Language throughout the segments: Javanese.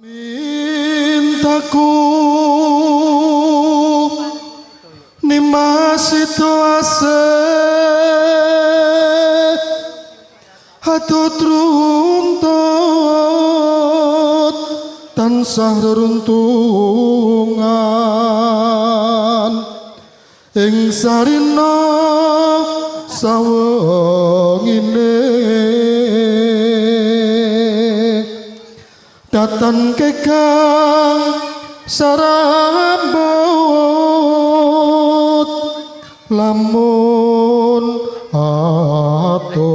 Mintaku Nimas situase hatut runtut tansah reruntungan ing sarina sawengine datan kekang sarambut lamun atut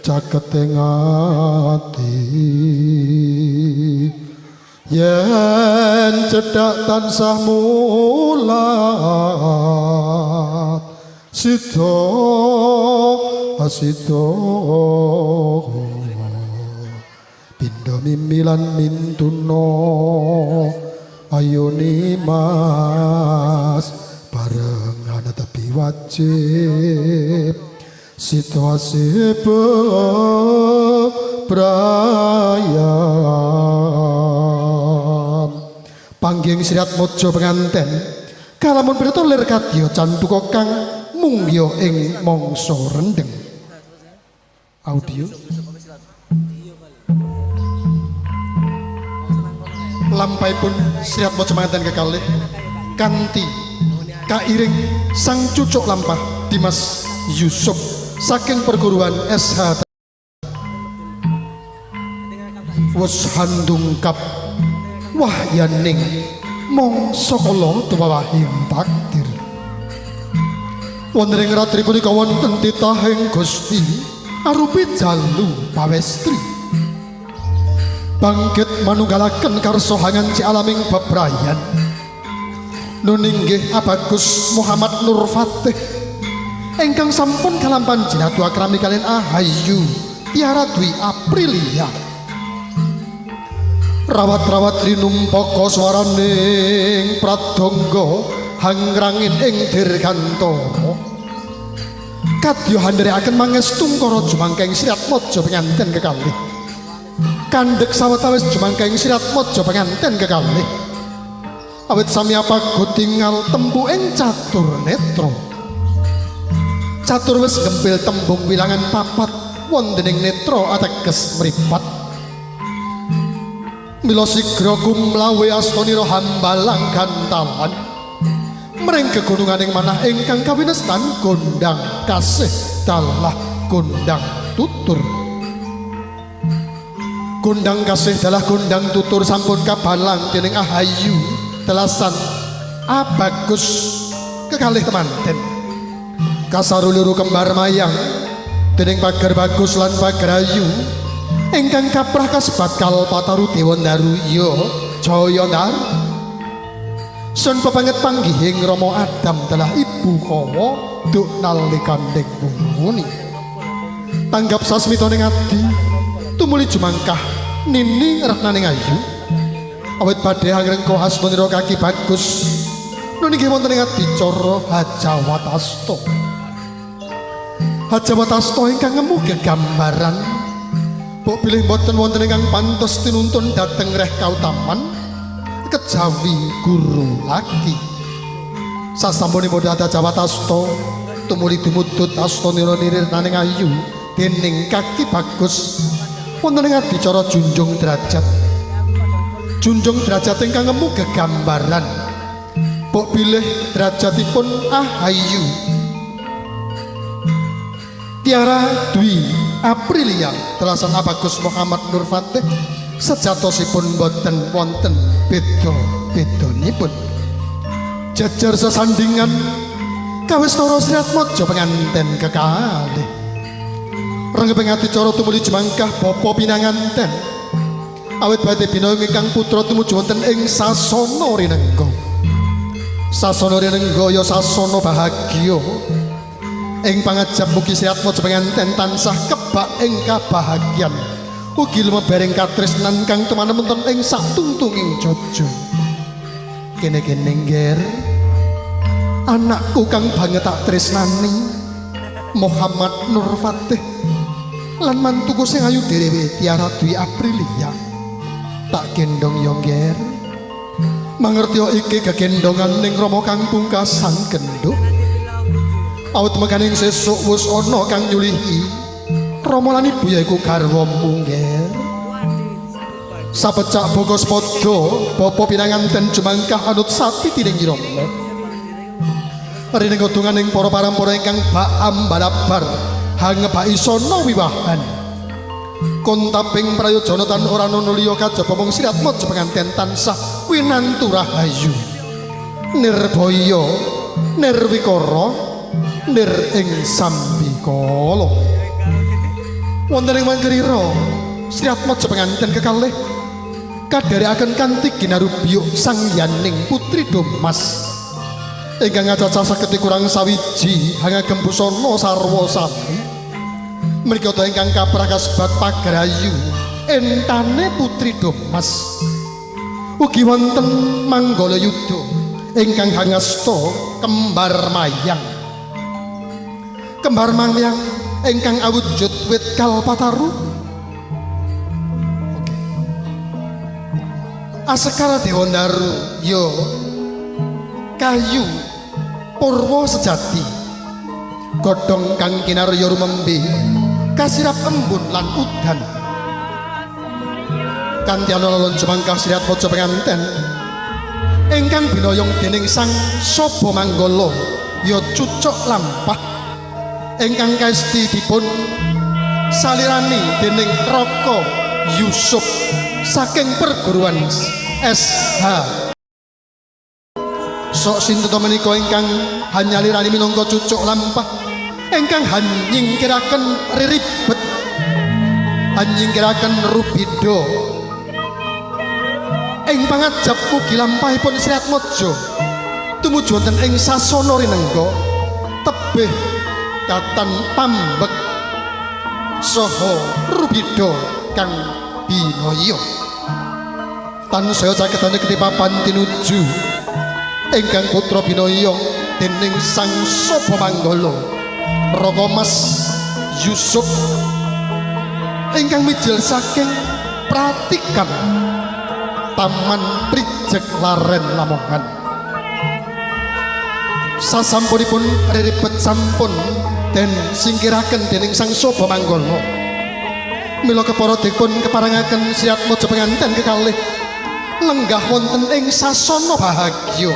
caket ing ati yen cedhak tansah mulat sida asida pindha mimilan mintuna ayo nimas bareng netepi wajib situasi bebrayan panggih Sriatmaja penganten kalamun pirta lir kadya cantuka kang mungya ing mangsa rendheng. Audio lampahipun Sriatmaja penganten kekalih kanthi kairing sang cucuk lampah Dimas Yusuf saking perguruan SH wis handungkap wahyaning mangsa kala tuwahing takdir. Wonten ing ratri punika wonten titahing Gusti arupi jalu pawestri bangkit manunggalaken karsa hanganci alaming bebrayan nuninggih Abagus Muhammad Nur Fatih ingkang sampun kalampan jinatu akrami kalian Ahayu Tiara Dwi Aprilia. Rawat-rawat rinumpaka swaraning pradangga hangrangin ing dirgantara kadya handherekaken mangestu kara jumangkeng Sriatmaja penganten kekalih kandhek sawetawis jumangkeng Sriatmaja penganten kekalih awit sami apago tingal tempuking catur netra. Catur wis gempil tembung wilangan papat wonten ing netra ateges mripat. Mila sigra kumlawe astanira hambalang gantalan mring kegununganing manah ingkang kawinestan gondang kasih dalah gondang tutur. Gondang kasih dalah gondang tutur sampun kabalang dening Ahayu telasan Abagus kekalih temanten kasaruluru kembar mayang dening Pagar Bagus lan Pagar Ayu ingkang kaprah kasebat Kalpataru Dewa Ndaru ya Jaya Ndaru. Sun pepanget panggihing Rama Adam dalah Ibu Hawa duk nalikaning muni tanggap sasmita ning adi tumuli jumangkah nini retnaning ayu awit badhe angrengka asmanira kaki bagus nunggih wonten ing adicara Hajawatasta. Hajawatasta ingkang ngemu gegambaran mbok bilih boten wonten ingkang pantes tinuntun dhateng reh kautaman kejawi guru laki. Sasampunipun Hajawatasta tumuli dumudut astanira nirirnaning ayu dening kaki bagus wonten ing adicara junjung derajat. Junjung derajat ingkang ngemu gegambaran mbok bilih derajatipun Ahayu Tiara Dwi Aprilia telasan Abagus Muhammad Nur Fatih sejatosipun boten wonten beda-bedanipun. Jejer sesandingan kawistara Sriatmaja penganten kekalih renggeping adicara tumuli jumangkah bapa pinanganten awit badhe binayung ingkang putra tumuju wonten ing sasana rinengga. Sasana rinengga ya sasana bahagia ing pangajap mugi Sriatmaja penganten tansah kebak ing kabahagian ugi lumebering katresnan kang tumanem wonten ing satungtunging jojo. Kene-kene ngger anakku kang banget tak tresnani Muhammad Nur Fatih Lan mantuku sing ayu dhewe Tiara Dwi Aprilia. Tak gendong yo Ngger. Mangertiya iki gegendongan ning Rama kang pungkasan genduk. Awit mekaning sesuk wis ana kang nyulihi. Rama lan ibu yaiku garwamu Ngger. Sapecak bokos padha bapa pinanganten jumangkah anut sati tining Rama. Rining godhonganing para parampara ingkang baam balabar hangebaki sono wiwahan. Kontaping prayojana tan ora ana liya kajaba mung Sriatmaja penganten tansah winantu rahayu. Nirbaya, nirwikara, nir ing sambikala. Wonten ing mangkirira Sriatmaja penganten kekalih kadherekaken kanthi ginarubiyuk sang yaning putri Domas. Ingkang ngacacah saged kurang sawiji hangagem busana sarwa sami. Mrikata ingkang kaprah kasebat pagrayu entane putri Domas. Ugi wonten manggala yuda ingkang hangasta kembar mayang. Kembar mayang ingkang awujud wit kalpataru. Oke. Asekara Dewandaru ya kayu purwa sejati. Godhong kang kinarya rumembe kasirap embun lan udan. Kanthi alon-alon jumangkah Sriatmaja penganten ingkang binoyong dening Sang Saba Manggala ya cucuk lampah ingkang kaesti dipun salirani dening Raka Yusuf saking perguruan SH. Sok sinten menika ingkang hanyalirani minangka cucuk lampah ingkang hanyingkiraken riribet, hanyingkiraken rubida ing pangajap ugi lampahipun Sriatmaja tumuju wonten ing sasana rinengga tebih katan pambek saha rubida kang binaya. Tansaya caketan nyeketi papan tinuju ingkang putra binaya dening Sang Saba Manggala Raka Mas Yusuf ingkang mijil saking pratikan Taman Prijek Laren Lamongan. Sasampunipun riribet sampun den singkiraken dening Sang Saba Manggala. Mila kepara dipun keparengaken Sriatmaja penganten kekalih lenggah wonten ing sasana bahagia.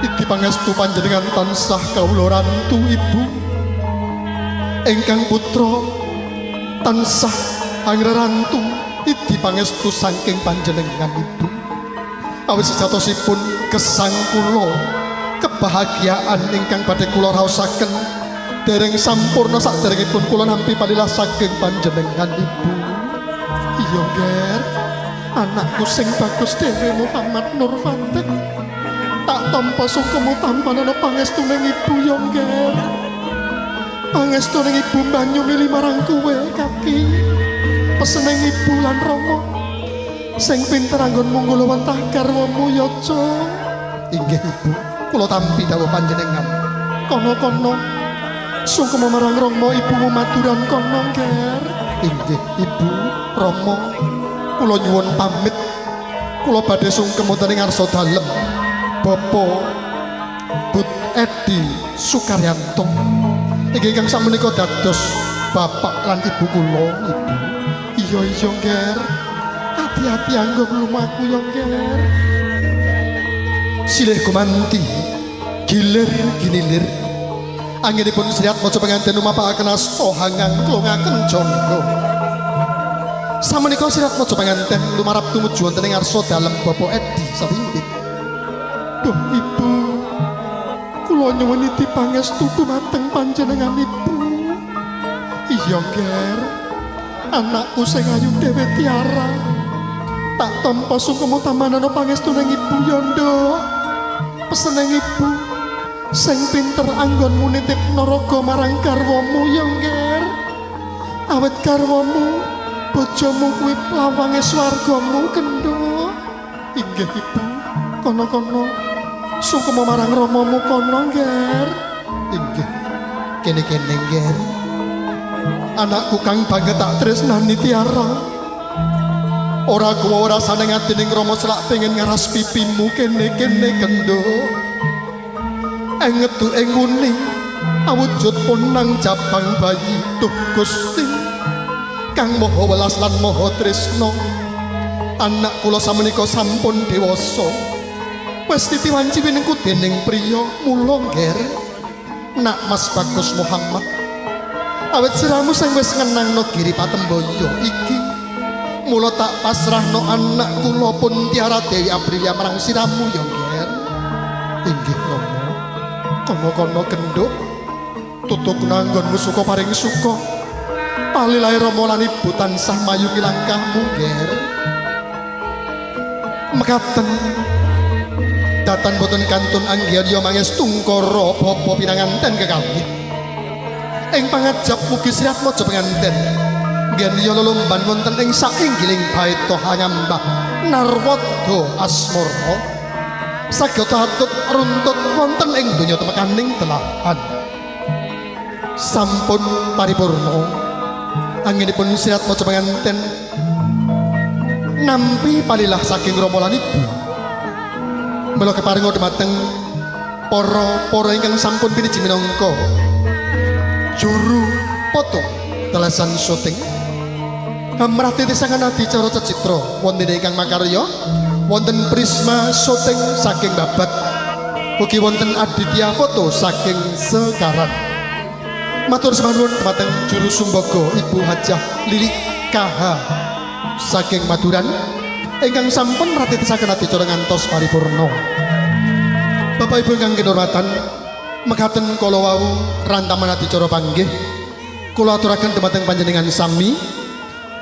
Iki pangestu panjenengan tansah kawula rantu ibu ingkang putra Tansah angrerantu idi pangestu saking panjenengan ibu. Awit sejatosipun gesang kula kebahagiaan ingkang badhe kula raosaken dereng sampurna saderengipun kula nampi palilah saking panjenengan ibu. Iya Ger, anakku sing bagus dhewe Muhammad Nur Fatih. Tak tampa sungkemu tampanana pangestuning ibu ya Ger. Pangestuning ibu banyu mili marang kowe kaki. Pesening ibu lan rama sing pinter anggonmu nggulawentah garwamu ya Cung. Inggih ibu, kula tampi dawuh panjenengan. Kono-kono sungkema marang rama ibumu maturan kono Ger. Inggih ibu, rama, kula nyuwun pamit. Kula badhe sungkem wonten ing ngarsa dalem Bapak Bud Edi Sukaryanto. Inggih ingkang sakmenika dados bapak lan ibu kula ibu. Iya iya Ger. Hati-hati anggo lumaku ya Ger. Silih gumanti gilir ginilir. Anggenipun Sriatmaja pengantin lumapakaken asta hangang klongaken jangga. Samenika Sriatmaja pengantin lumarap tumuju wonten ing ngarsa dalem Bapak Edi Sawimbit. Duh ibu, kula nyuwun iti pangestu dumateng panjenengan ibu. Iya Ger, anakku sing ayu dhewe Tiara. Tak tampa sungkema tamanana pangestuning ibu ya nduk. Pesening ibu sing pinter anggonmu nitip naraga marang garwamu ya Ger. Awit garwamu bojomu kuwi lawange swargamu kendho. Inggih ibu, kono-kono sungkema marang ramamu kono Ger. Inggih. Kene-kene Ger. Anakku kang banget tak tresnani Tiara. Ora kuwa ora saneng atining rama selak pengen ngaras pipimu kene-kene kendho. Engedu ing nguni awujud ponang jabang bayi duh Gusti kang maha welas lan maha tresna. Anak kula samenika sampun dewasa, wis titi wanci winengku dening priya. Mula Ger, nak Mas Bagus Muhammad, awit siramu sing wis ngenangno Giri Patemboyo iki, mula tak pasrahno anak kula pun Tiara Dewi Aprilia marang siramu ya Ger. Inggih Rama. Kono-kono kenduk tutuk nanggonmu suka paring suka. Palilahe Rama lan ibu tansah mayungi langkahmu Ger. Mekaten datan boten kantun anggihan ya mangestungkara bapa pinanganten kekalih. Ing pangajap mugi Sriatmaja penganten nggen ya lelomban wonten ing sainggiling baita hangambah narwada asmara saged atut runtut wonten ing donya temekaning telahan. Sampun paripurna anggenipun Sriatmaja penganten nampi palilah saking rama lan ibu. Mula keparenga dumateng para-para ingkang sampun piniji minangka juru foto telasan syuting hamrah titisangan adicara cecitra wonten ingkang makarya wonten Prisma syuting saking Babat, ugi wonten Aditya foto saking Sekaran. Matur sembah nuwun dumateng juru sumbaga Ibu Hajah Lili KH saking Maduran ingkang sampun mratitisaken adicara ngantos paripurna. Bapak Ibu ingkang kinurmatan, mekaten kala wau rantaman adicara panggih kula aturaken dumateng panjenengan sami.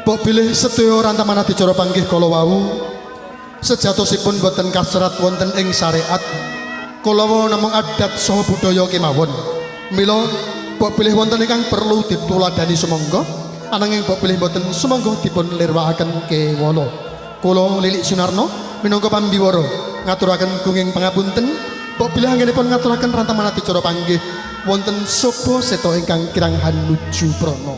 Mbok bilih sedaya rantaman adicara panggih kala wau sejatosipun boten kaserat wonten ing syariat, kala wau namung adat saha budaya kemawon. Mila mbok bilih wonten ingkang perlu dituladani sumangga, ananging mbok bilih boten sumangga dipun lirwakaken kewala. Kula Lilik Sunarno minangka pambiwara ngaturaken gunging pangapunten mbok bilih anggenipun ngaturaken rantaman adicara panggih wonten soba seta ingkang kirang hanuju prana.